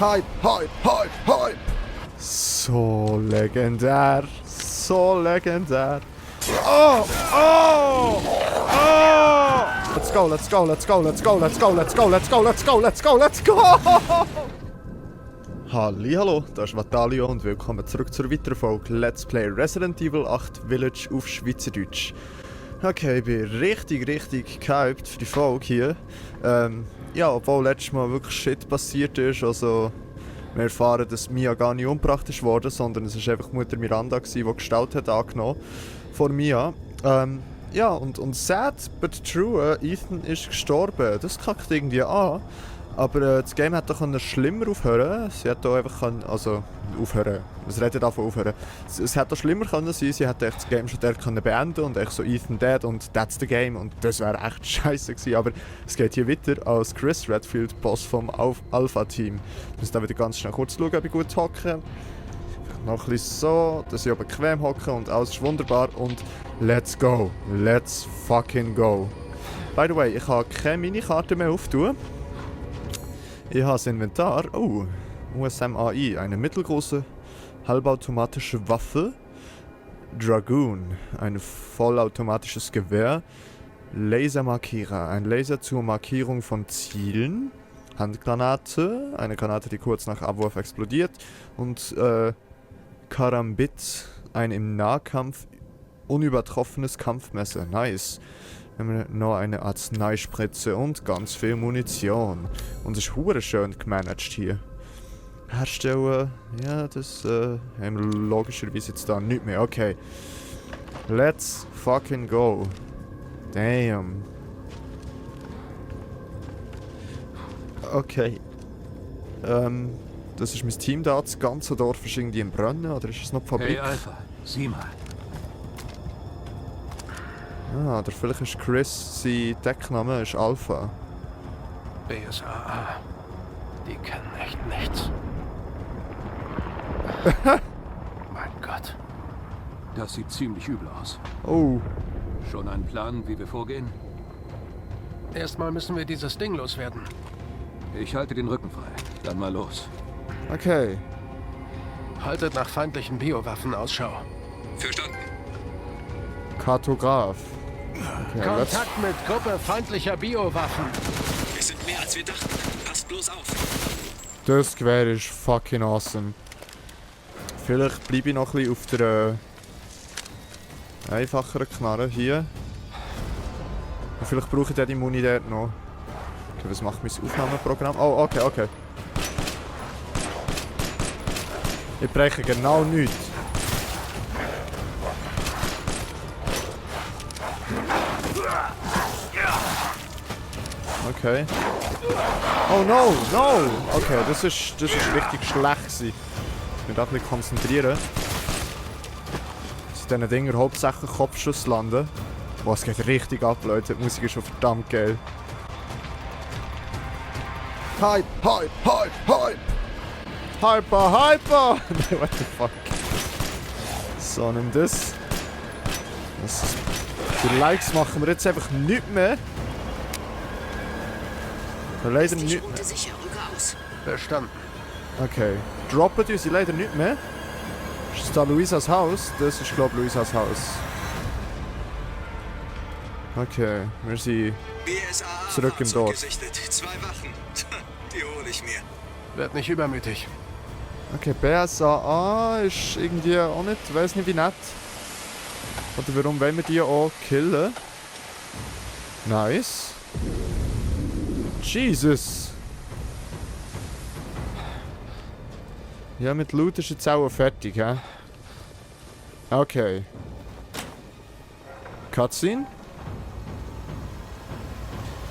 Hype, Hype, Hype, Hype! So legendär, so legendär. Oh, oh, oh! Let's go, let's go, let's go, let's go, let's go, let's go, let's go, let's go, let's go, let's go! Hallihallo, das ist Vatalio und willkommen zurück zur weiteren Folge Let's Play Resident Evil 8 Village auf Schweizerdeutsch. Okay, ich bin richtig gehypt für die Folge hier. Ja, obwohl letztes Mal wirklich Shit passiert ist, also wir erfahren, dass Mia gar nicht umgebracht ist worden, sondern es war einfach Mutter Miranda, die Gestalt hat angenommen vor Mia. Ja, und sad but true, Ethan ist gestorben. Das kackt irgendwie an. Aber das Game hätte doch schlimmer aufhören. Sie hätte auch einfach also aufhören. Es redet davon aufhören. Es hätte auch schlimmer können sein. Sie hätte das Game schon dort beenden und echt so Ethan dead und that's the game und das wäre echt scheiße gewesen. Aber es geht hier weiter als Chris Redfield, Boss vom Alpha-Team. Ich muss da wieder ganz schnell kurz schauen, ob ich gut hocke. Noch ein bisschen so, dass ich auch bequem hocke und alles ist wunderbar und let's go. Let's fucking go. By the way, ich habe keine Minikarte mehr auftun. Ich habe das Inventar. Oh, USM-AI, eine mittelgroße halbautomatische Waffe. Dragoon, ein vollautomatisches Gewehr. Lasermarkierer, ein Laser zur Markierung von Zielen. Handgranate, eine Granate, die kurz nach Abwurf explodiert. Und Karambit, ein im Nahkampf unübertroffenes Kampfmesser. Nice. Haben wir noch eine Arzneispritze und ganz viel Munition. Und es ist hure schön gemanagt hier. Herstellen, ja, das haben wir logischerweise jetzt da nicht mehr. Okay. Let's fucking go. Damn. Okay. Das ist mein Team da. Das ganze Dorf ist irgendwie im Brennen, oder ist es noch die Fabrik? Hey Alpha, sieh mal. Ah, oder vielleicht ist Chris, sein Deckname ist Alpha. BSAA. Die kennen echt nichts. Mein Gott. Das sieht ziemlich übel aus. Oh. Schon einen Plan, wie wir vorgehen? Erstmal müssen wir dieses Ding loswerden. Ich halte den Rücken frei. Dann mal los. Okay. Haltet nach feindlichen Biowaffen Ausschau. Verstanden. Kartograf. Okay, Kontakt mit Gruppe feindlicher Biowaffen. Es sind mehr als wir dachten. Passt bloß auf. das Gewehr ist fucking awesome. Vielleicht bleibe ich noch ein bisschen auf der einfacheren Knarre hier. Und vielleicht brauche ich dann die Muni dort noch. Okay, was macht mein Aufnahmeprogramm? Oh, okay. Ich breche genau nichts. Okay. Oh no! Okay, das ist richtig schlecht gewesen. Ich muss mich da ein bisschen konzentrieren. Dass diesen Dinger hauptsächlich Kopfschuss landen. Boah, es geht richtig ab, Leute. Die Musik ist schon verdammt geil. Hype! Hyper! Nee, what the fuck? So, nimm das. Die Likes machen wir jetzt einfach nicht mehr. Leider nicht mehr. Sicher, rücke aus. Verstanden. Okay. Droppen die sie leider nicht mehr. Ist da Luisas Haus? Das ist, glaube ich, Luisas Haus. Okay, wir sind BSAA zurück im Dorf. gesichtet. 2 Wachen. Die hole ich mir. Werd nicht übermütig. Okay, BSAA ist irgendwie auch nicht, weiß nicht wie nett. Oder warum wollen wir die auch killen? Nice. Jesus. Ja, mit Loot ist jetzt auch fertig, hä? Okay. Cutscene?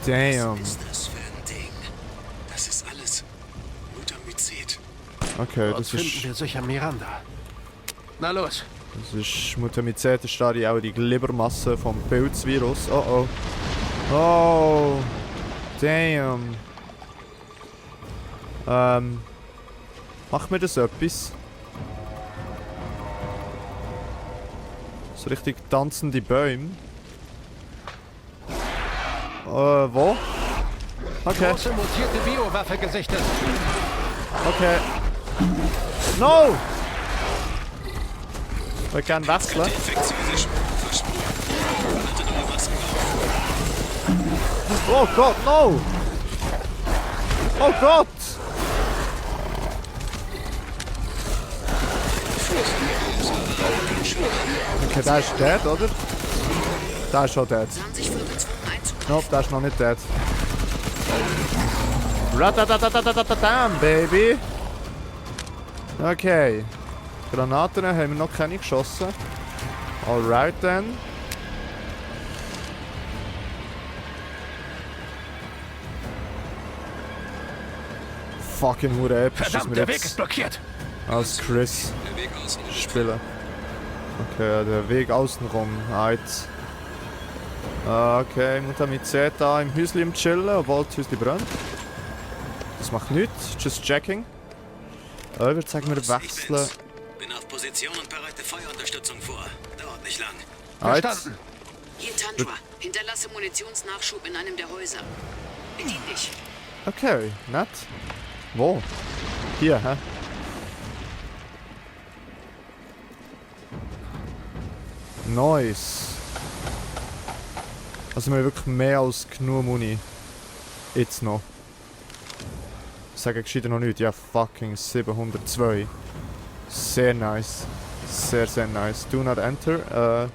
Damn. Was ist das für ein Ding? Das ist alles Mutamycet. Okay, Dort das finden ist... wir sicher Miranda. Na los. Das ist Mutamycet, ist da auch die Lebermasse vom Pilzvirus. Oh. Oh. Damn. Macht mir das etwas? So richtig tanzende Bäume. Wo? Okay. Große mutierte Biowaffe gesichtet. Okay. No! Ich würde gerne wechseln. Infektiöse versprühen. Hatte neue Masken auf. Oh Gott, no! Oh Gott! Okay, der ist dead, oder? Der ist schon dead. Sie haben sich voll gezwungen einzugreifen. Nope, der ist noch nicht dead. Ratatatatatatam, baby! Okay. Granaten haben wir noch keine geschossen. Alright then. Fucking hure episch, dass Verdammt, wir der Weg ist jetzt blockiert. als Chris Der Weg außen ist spielen. Okay, der Weg außenrum. Right. Okay, Mutter mit Z da im Häusli im Chillen, obwohl das Häusli brennt. Das macht nichts, just checking. Ich würde sagen, wir wechseln. Bin auf Position und bereite Feuerunterstützung vor. Dauert nicht lang. Right. Verstanden. Hier Tantra. Hinterlasse Munitionsnachschub in einem der Häuser. Bedien dich. Okay, nett. Wo? Hier, hä? Nice. Also wir haben wirklich mehr als genug Muni. Jetzt noch. Ich sage gescheiter noch nicht. Ja, fucking 702. Sehr nice. Sehr, sehr nice. Do not enter.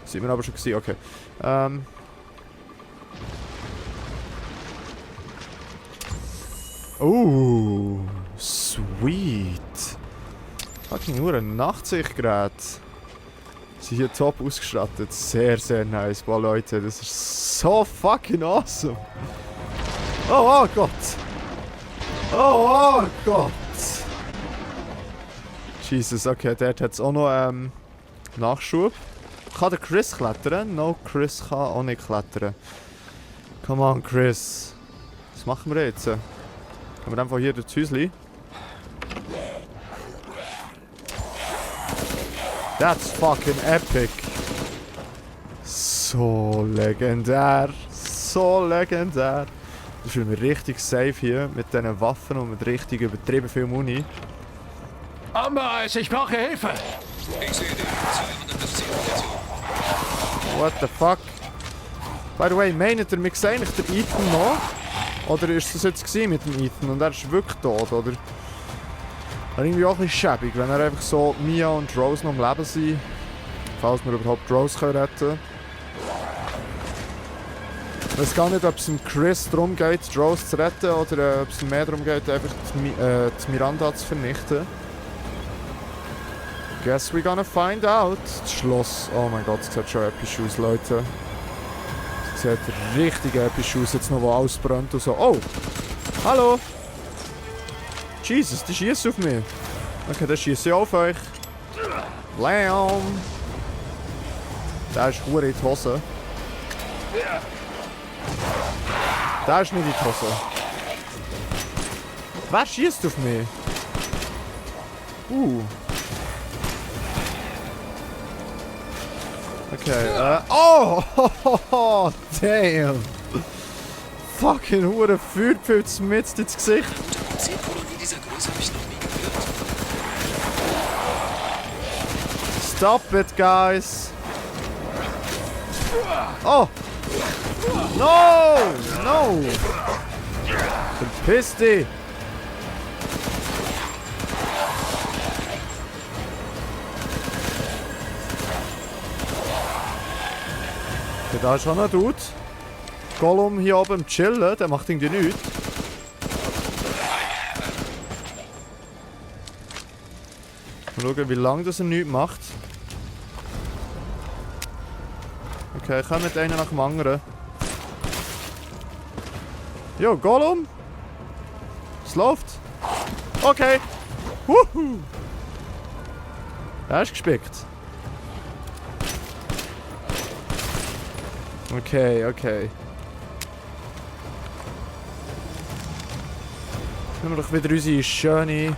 Sieht man aber schon gesehen. Okay. Oh, sweet. Fucking nur ein Nachtsichtgerät. Sie hier top ausgestattet. Sehr, sehr nice. Boah, Leute, das ist so fucking awesome. Oh, oh Gott. Oh, oh Gott. Jesus, okay, dort hat es auch noch Nachschub. Kann der Chris klettern? No, Chris kann auch nicht klettern. Come on, Chris. Was machen wir jetzt? Gehen wir einfach hier durchs Häusli. That's fucking epic. So legendär. So legendär. Ich fühle mich richtig safe hier mit diesen Waffen und mit richtig übertrieben viel Muni. Ambereis, ich brauche Hilfe. Ich sehe den. 215 Munition. What the fuck? By the way, meint ihr, wir sehen eigentlich den Ethan noch? Oder ist das jetzt gewesen mit dem Ethan und er ist wirklich tot, oder? Das ist irgendwie auch ein bisschen schäbig, wenn er einfach so Mia und Rose noch am Leben sind. Falls wir überhaupt Rose retten können. Ich weiß gar nicht, ob es Chris darum geht, Rose zu retten, oder ob es mehr darum geht, einfach die Miranda zu vernichten. Guess we're gonna find out. Das Schloss. Oh mein Gott, es sieht schon episch aus, Leute. Es sieht richtig episch aus, jetzt noch wo alles brennt und so. Oh! Hallo! Jesus, die schießen auf mich. Okay, dann schieße ich auf euch. Blam! Der ist hure in die Hose. Der ist nicht in die Hose. Wer schießt auf mich? Okay, oh! Damn! Fucking hure Feuerpilz mit ins Gesicht. Mutamizid-Kolonie dieser Größe habe ich noch nie gehört. Stop it, guys! Oh! No! No! Verpiss dich! Okay, da ist schon ein Dude. Gollum hier oben chillen, der macht irgendwie nichts. Mal schauen, wie lange das er nichts macht. Okay, kommen mit einer nach dem anderen. Jo, Gollum! Es läuft. Okay! Wuhu! Er ist gespickt. Okay, okay. Nehmen wir doch wieder unsere schöne...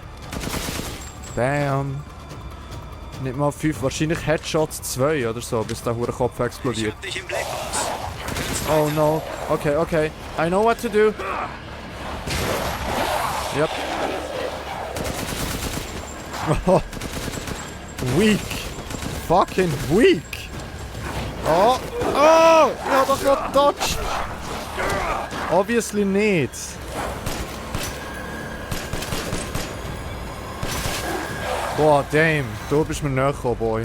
Bam! Nicht mal 5, wahrscheinlich Headshots 2 oder so, bis der hure Kopf Ich explodiert. hab dich im Blick, Boss. Oh no. Okay, okay. I know what to do. Yep. Oh. Weak. Fucking weak. Oh. Oh. Ich hab doch noch dodged. Obviously nicht. Boah, damn. Du bist mir näher gekommen, Boy.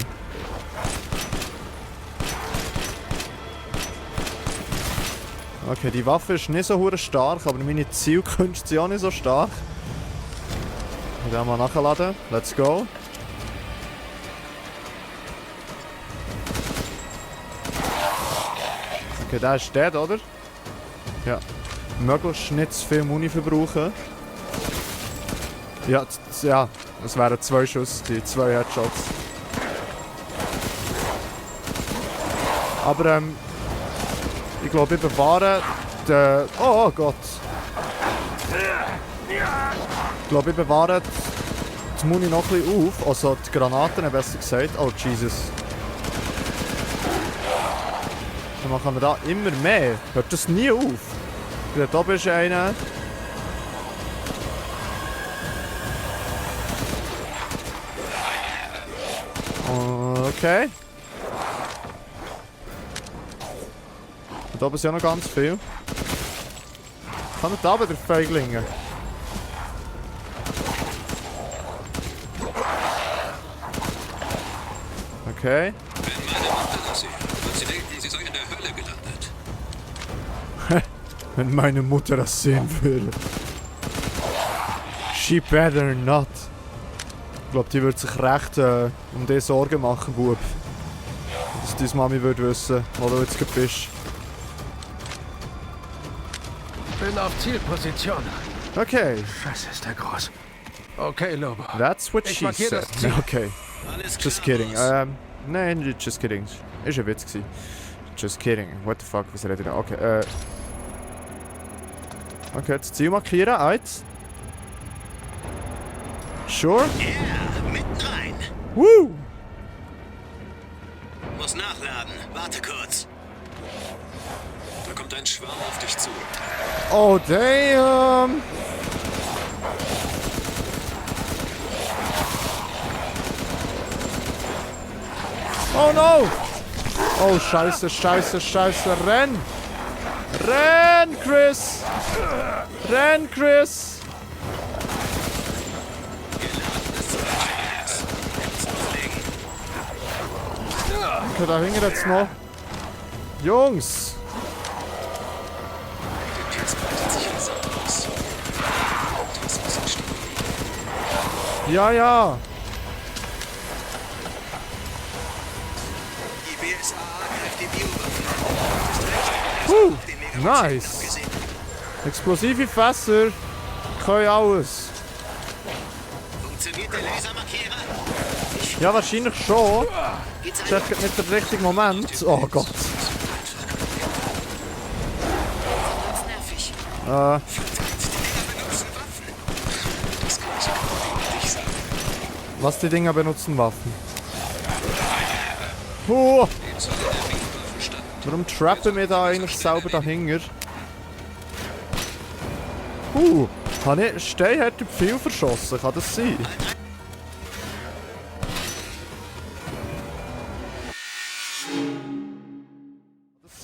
Okay, die Waffe ist nicht so hure stark, aber meine Zielkünste sind auch nicht so stark. Ich will mal nachladen. Let's go. Okay, der ist dead, oder? Ja. Möglichst nicht zu viel Muni verbrauchen. Ja, ja. Es wären 2 Schuss, die 2 Headshots. Aber ich glaube, ich bewahre den... Oh Gott. Ich glaube, ich bewahre die Muni noch ein bisschen auf. Also die Granaten, besser gesagt. Oh Jesus. Dann machen wir da immer mehr. Hört das nie auf. Da oben ist einer. Okay. Und da oben sind ja noch ganz viel. Kann er da wieder Feiglinge? Okay. Wenn meine Mutter das sehen würde. She better not. Ich glaube, die würde sich recht um die Sorgen machen, Bub. Dass deine Mami würde wissen, wo du jetzt bist. Bin auf Zielposition. Okay. Scheiße, ist der groß. Okay, Lobo. That's what Ich she markiere said. das Ziel. Okay. Just kidding. Nein, just kidding. Ist ein Witz gewesen. Just kidding. What the fuck, was redet ihr da? Okay, okay, das Ziel markieren. Eins. Sure? Yeah, mitten rein. Woo! Muss nachladen. Warte kurz. Da kommt ein Schwarm auf dich zu. Oh, damn! Oh no! Oh, scheiße, scheiße, scheiße. Renn! Renn, Chris! Renn, Chris! Okay, da hängen jetzt noch. Jungs! Ja, ja! Die BSAA greift die Biowaffen. Nice! Explosive Fässer können alles. Funktioniert der Lasermarkierer? Ja, wahrscheinlich schon. Geht's Das ist echt nicht der richtige Moment. Oh Gott. nervig. Was die Dinger benutzen Waffen? Warum trappen wir da eigentlich selber dahinter? Habe ich Steinhärte viel verschossen? Kann das sein?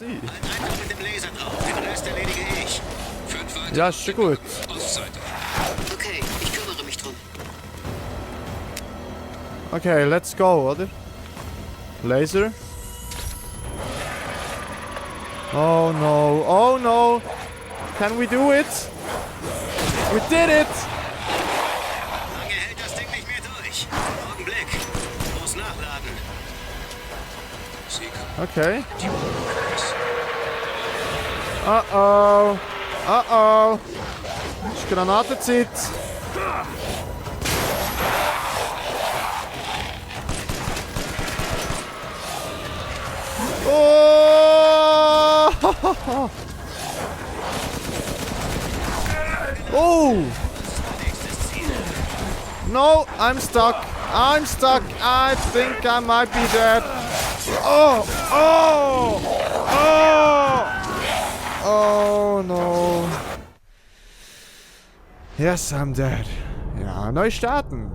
Einfach mit dem Laser drauf. Den Rest erledige ich. Ja, ist schon gut. Okay, ich kümmere mich drum. Okay, let's go, oder? Laser. Oh no, oh no! Can we do it? We did it! Lange hält das Ding nicht mehr durch. Augenblick. Muss nachladen. Okay. Uh-oh. Uh-oh. Ist Granatenzeit. Oh! Oh! No, I'm stuck. I'm stuck. I think I might be dead. Oh! Oh! Oh! Oh no. Yes, I'm dead. Ja, neu starten.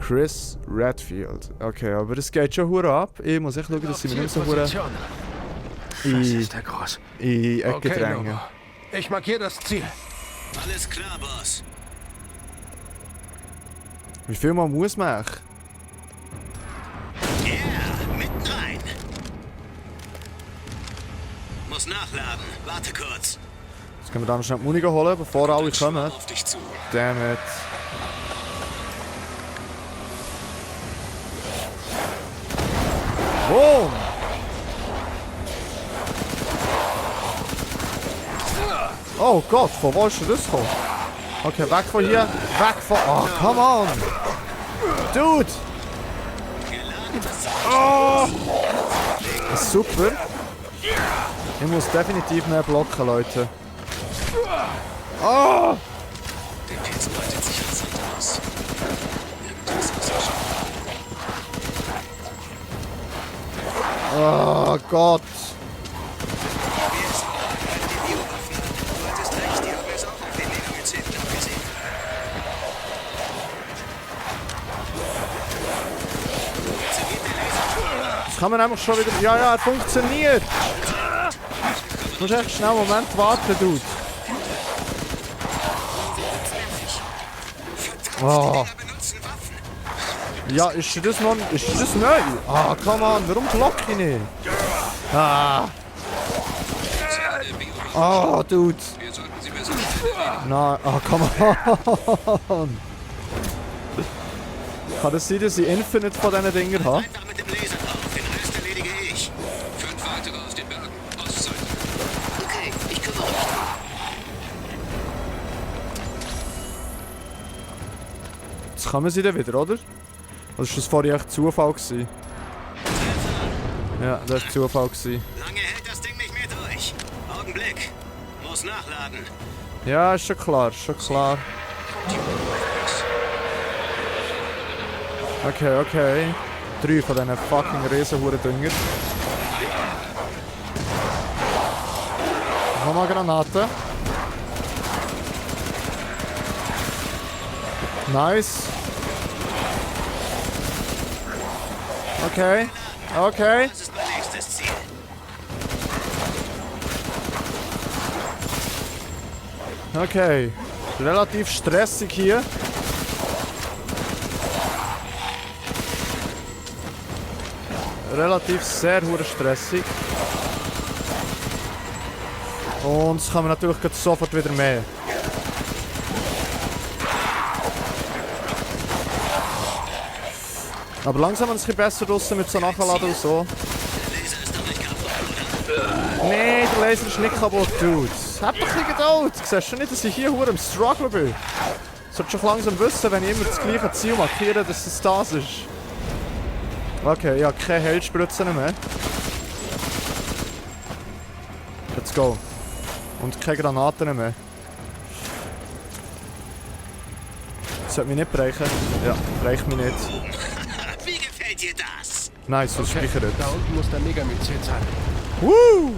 Chris Redfield. Okay, aber es geht schon hure ab. Ich muss echt schauen, dass sie mir nicht so hure Position. Das in ist der Groß. die Ecke Okay, drängen. Lobo. Ich markiere das Ziel. Alles klar, Boss. Wie viel man muss man? Yeah, mitten rein. Muss nachladen. Warte kurz. Jetzt können wir dann schnell die Muni holen, bevor alle kommen. Auf dich zu. Damn it. Boom! Oh Gott, von wo ist denn das gekommen? Okay, weg von hier. Weg von... Oh, come on! Dude! Oh! Super. Ich muss definitiv mehr blocken, Leute. Oh! Der Pilz breitet sich als Sand aus. Irgendwas muss er schon. Oh Gott! Wir sind die Biowaffen. Du hattest recht, die haben es auch auf den Legomyceten abgesehen. Das kann man einfach schon wieder... Ja, ja, er funktioniert! Du musst echt schnell einen Moment warten, Dude. Oh. Benutzen Waffen. Ja, ist das noch... Ist das neu? Ah, come on, warum block ich nicht? Ah. Oh, Dude. Wir sollten sie besser Nein, ah, come on. Kann das sein, dass ich Infinite von diesen Dingern habe? einfach mit dem Laser drauf. Den Rest erledige ich. 5 weitere aus den Bergen. Ostseite. Okay, ich kümmere mich drum. Jetzt kommen sie dann wieder, oder? Oder ist das vorher echt Zufall gewesen? Ja, das war Zufall gewesen. Lange hält das Ding nicht mehr durch. Augenblick. Muss nachladen. Ja, ist schon klar, ist schon klar. Okay, okay. 3 von diesen fucking Riesenhuren-Dünger. Nochmal Granate. Nice. Okay. Okay. Das ist mein nächstes Ziel. Okay. Relativ stressig hier. Relativ sehr hure stressig. Und es kommen natürlich gleich sofort wieder mehr. Aber langsam ist es ein bisschen besser draussen mit so Nachladen und so. Der Laser ist doch nicht kaputt, oder? Nee, der Laser ist nicht kaputt, Dude. Hab doch ein bisschen Geduld. Siehst du nicht, dass ich hier hure im Struggle bin? Du solltest schon langsam wissen, wenn ich immer das gleiche Ziel markiere, dass es das ist. Okay, ja, keine Heilspritzen mehr. Let's go. Und keine Granaten mehr. Sollte mich nicht brechen? Ja, brecht mich nicht. Wie gefällt dir das? Nice, was speichert. Da unten muss der Megamycet sein. Woo!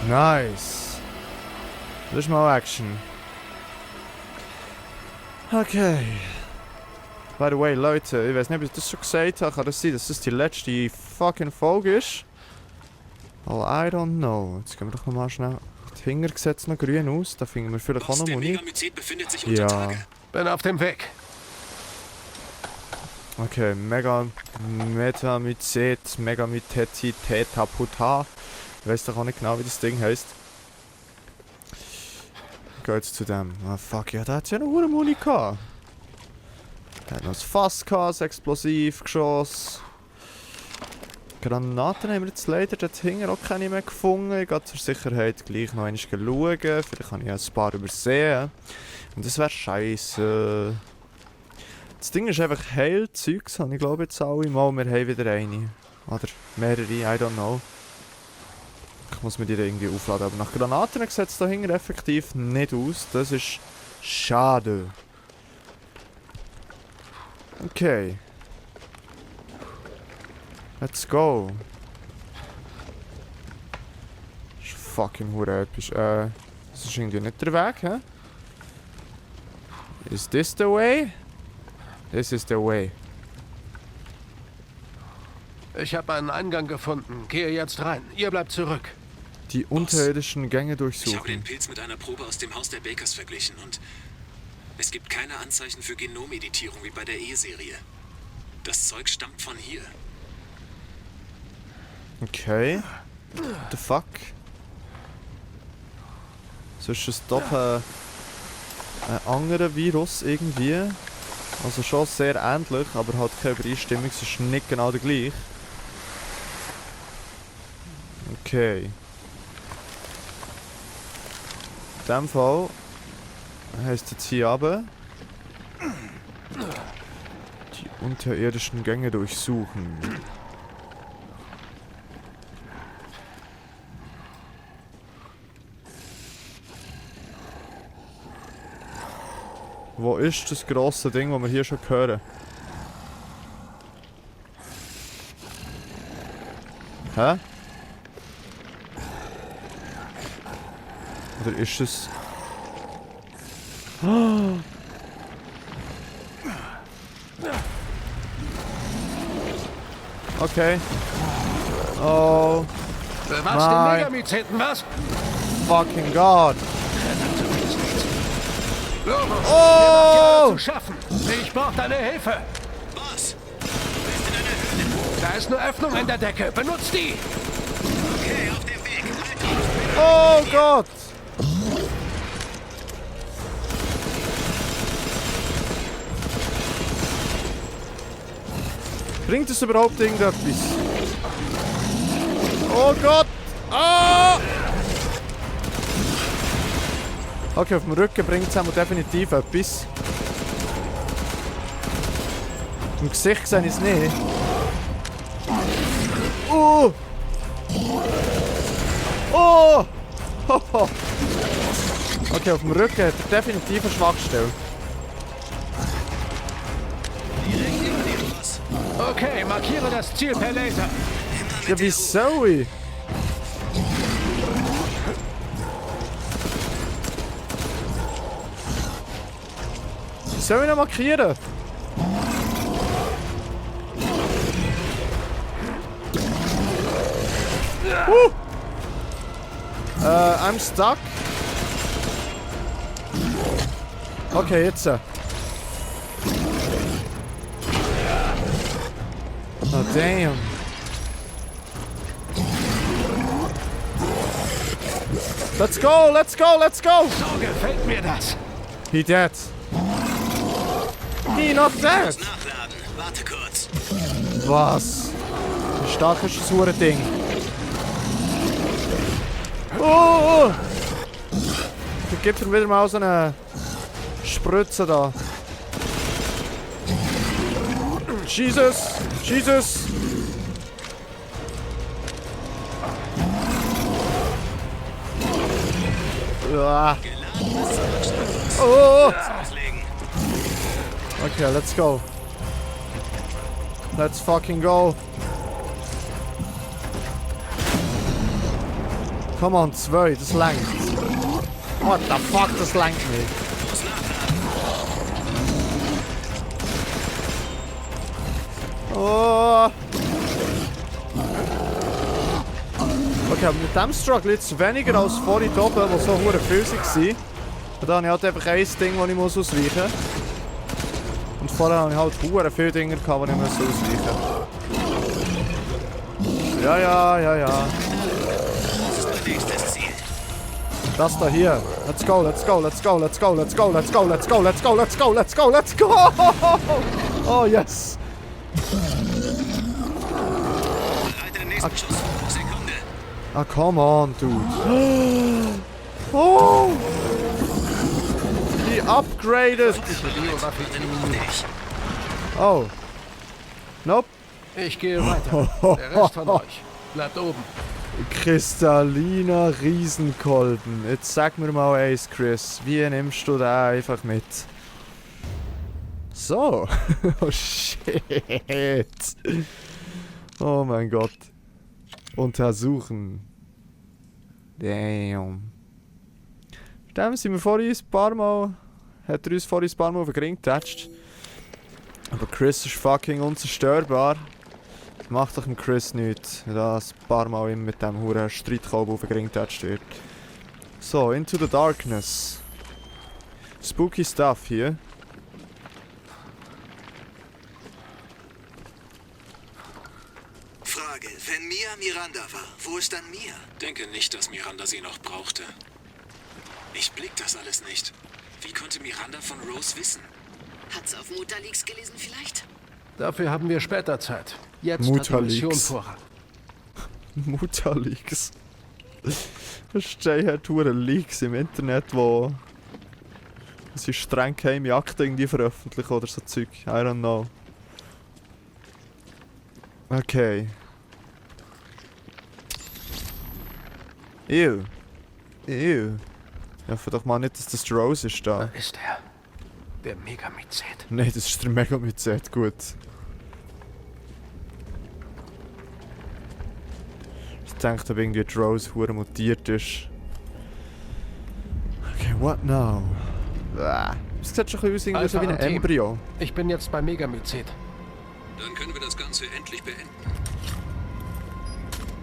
Nice. Das ist mal Action. Okay. By the way, Leute, ich weiß nicht, ob ich das schon gesagt habe. Kann das sein, dass das die letzte fucking Folge ist? Well, I don't know. Jetzt gehen wir doch nochmal schnell. Die Finger sieht noch grün aus. Da finden wir vielleicht auch noch Der Muni. Megamycet befindet sich unter Ja. Tage. Bin auf dem Weg. Okay, Megamycet, Megamyceti, Tetaputa. Ich weiß doch auch nicht genau, wie das Ding heisst. Ich gehe jetzt zu dem. Ah fuck, ja, da hat ja noch eine Muni gehabt. Der hat noch ein Fass gehabt, ein Explosivgeschoss. Granaten haben wir jetzt leider dort hinten auch keine mehr gefunden. Ich gehe zur Sicherheit gleich noch einmal schauen. Vielleicht habe ich ein paar übersehen. Und das wäre scheiße. Das Ding ist einfach Heilzeugs, habe ich glaube jetzt alle mal. Wir haben wieder eine. Oder mehrere, I don't know. Ich muss mir die irgendwie aufladen. Aber nach Granaten sieht es da hinten effektiv nicht aus. Das ist schade. Okay. Let's go. Das ist fucking hure episch. Das ist irgendwie nicht der Weg, hä? Is this the way? This is the way. Ich habe einen Eingang gefunden. Gehe jetzt rein. Ihr bleibt zurück. Die unterirdischen Gänge Ich habe den durchsuchen. Pilz mit einer Probe aus dem Haus der Bakers verglichen und es gibt keine Anzeichen für Genomeditierung wie bei der E-Serie. Das Zeug stammt von hier. Okay. What the fuck? So ist es doch ein anderer Virus irgendwie. Also schon sehr ähnlich, aber halt keine Übereinstimmung, es ist nicht genau der gleiche. Okay. In dem Fall heisst jetzt hier runter die unterirdischen Gänge durchsuchen. Wo ist das grosse Ding, das wir hier schon hören? Hä? Oder ist es... Okay. Oh, Was? Den Nein. Megamyzeten, was? fucking God. Lobo, Oh! zu schaffen. Ich brauche deine Hilfe. Boss! Du bist in einer Höhle. Da ist eine Öffnung in der Decke. Benutzt die. Okay, auf dem Weg. Halt ihn. Oh Gott! Bringt es überhaupt irgendetwas? Oh Gott! Ah! Okay, auf dem Rücken bringt es definitiv etwas. Im Gesicht sehe ich es nicht. Oh! Oh! Hoho. Okay, auf dem Rücken hat er definitiv eine Schwachstelle. Okay, markiere das Ziel per Laser. Ja, wie soll ich? Wie soll ich noch markieren? I'm stuck. Okay, jetzt. Oh, damn. Let's go, let's go, let's go! So gefällt mir das. He dead. He not dead. Nachladen. Warte kurz. Was? Wie stark ist das Hure-Ding? Oh! Da gibt er wieder mal so eine Spritze da. Jesus! Jesus! Ah. Oh! Loslegen. Okay, let's go. Let's fucking go. Come on, 2, das langt. What the fuck, das langt nicht. Oh. Okay, aber mit dem Struggle jetzt weniger als vorhin oben, wo so hure viel waren. Und da habe ich halt einfach ein Ding, das ich ausweichen muss. Und vorher habe ich halt hure viele Dinge gehabt, die ich ausweichen muss. Ja, ja, ja, ja. Nächstes Ziel. Das da hier. Let's go, let's go, let's go, let's go, let's go, let's go, let's go, let's go, let's go, let's go, let's go! Oh yes! Bereit den nächsten Schuss. Sekunde. Ah, come on, dude. Oh! Die upgraded! Dich. Oh. Nope. Ich gehe weiter. Der Rest von euch bleibt oben. Kristalliner Riesenkolben. Jetzt sag mir mal eins, Chris. Wie nimmst du den einfach mit? So. Oh shit. Oh mein Gott. Untersuchen. Damn. Dem sind wir vorhin ein paar Mal hat er uns vorhin ein paar Mal auf den Ring getatscht. Aber Chris ist fucking unzerstörbar. Macht doch dem Chris nichts, wenn da ein paar Mal immer mit dem huren Streitkolben auf den Ring getatscht wird. So, Into the Darkness. Spooky Stuff hier. Frage, wenn Mia Miranda war, wo ist dann Mia? Denke nicht, dass Miranda sie noch brauchte. Ich blick das alles nicht. Wie konnte Miranda von Rose wissen? Hat's auf Mutterleaks gelesen vielleicht? Dafür haben wir später Zeit. Jetzt hat die Mutterleaks. Mission Vorrang. Mutterleaks. Jay hat hure Leaks im Internet, wo sie streng geheime Akten irgendwie veröffentlichen oder so Zeug. I don't know. Okay. Ew. Ew. Ich hoffe doch mal nicht, dass das der Rose ist da. Da ist er. Der Megamycet. Nein, das ist der Megamycet, gut. Ich dachte, ob irgendwie die Rose hure mutiert ist. Okay, what now? Es sieht schon ein bisschen aus wie ein Alpha am Team. Embryo. Ich bin jetzt bei Megamycet. Dann können wir das Ganze endlich beenden.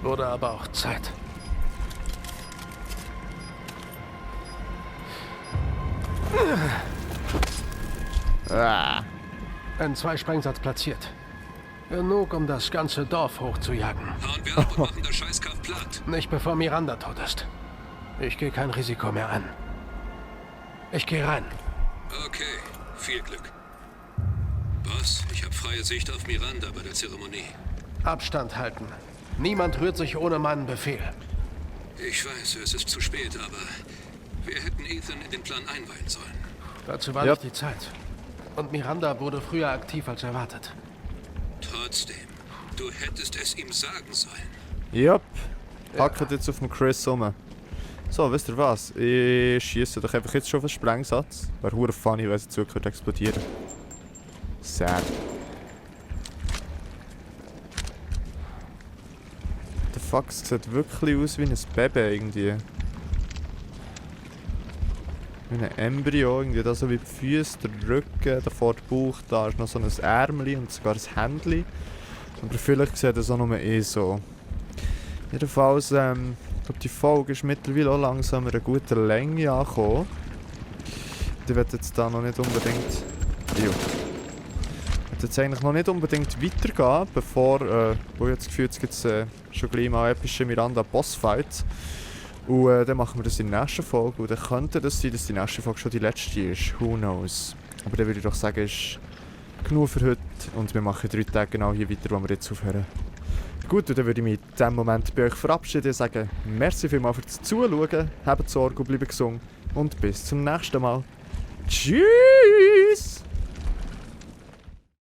Wurde aber auch Zeit. Ein Zwei-Sprengsatz platziert. Genug, um das ganze Dorf hochzujagen. Hauen wir ab und machen das Scheißkaff platt. Nicht bevor Miranda tot ist. Ich gehe kein Risiko mehr an. Ich gehe rein. Okay, viel Glück. Boss, ich habe freie Sicht auf Miranda bei der Zeremonie. Abstand halten. Niemand rührt sich ohne meinen Befehl. Ich weiß, es ist zu spät, aber wir hätten Ethan in den Plan einweihen sollen. Dazu war Ja. nicht die Zeit. Und Miranda wurde früher aktiv als erwartet. Trotzdem, du hättest es ihm sagen sollen. Yep. Packt jetzt auf den Chris rum. So, wisst ihr was? Ich schieße doch einfach jetzt schon auf einen Sprengsatz. Wäre hure funny, wenn sie zurück explodieren. Sad. The fuck, es sieht wirklich aus wie ein Baby irgendwie. Wie ein Embryo, irgendwie da so wie die Füße, der Rücken, davor der Bauch, da ist noch so ein Ärmchen und sogar ein Händchen. Aber vielleicht sieht das auch nur so. Jedenfalls, ich glaube die Folge ist mittlerweile auch langsam einer guten Länge angekommen. Ich werde jetzt da noch nicht unbedingt... Ich werde jetzt eigentlich noch nicht unbedingt weitergehen, bevor... wo ich jetzt gefühlt, es gibt schon gleich mal epische Miranda-Bossfights. Und dann machen wir das in der nächsten Folge. Und dann könnte das sein, dass die nächste Folge schon die letzte ist. Who knows. Aber dann würde ich doch sagen, ist genug für heute. Und wir machen 3 Tage genau hier weiter, wo wir jetzt aufhören. Gut, und dann würde ich mich in diesem Moment bei euch verabschieden und sagen, merci vielmals fürs Zuschauen, habt Sorge und bleibt gesund. Und bis zum nächsten Mal. Tschüss!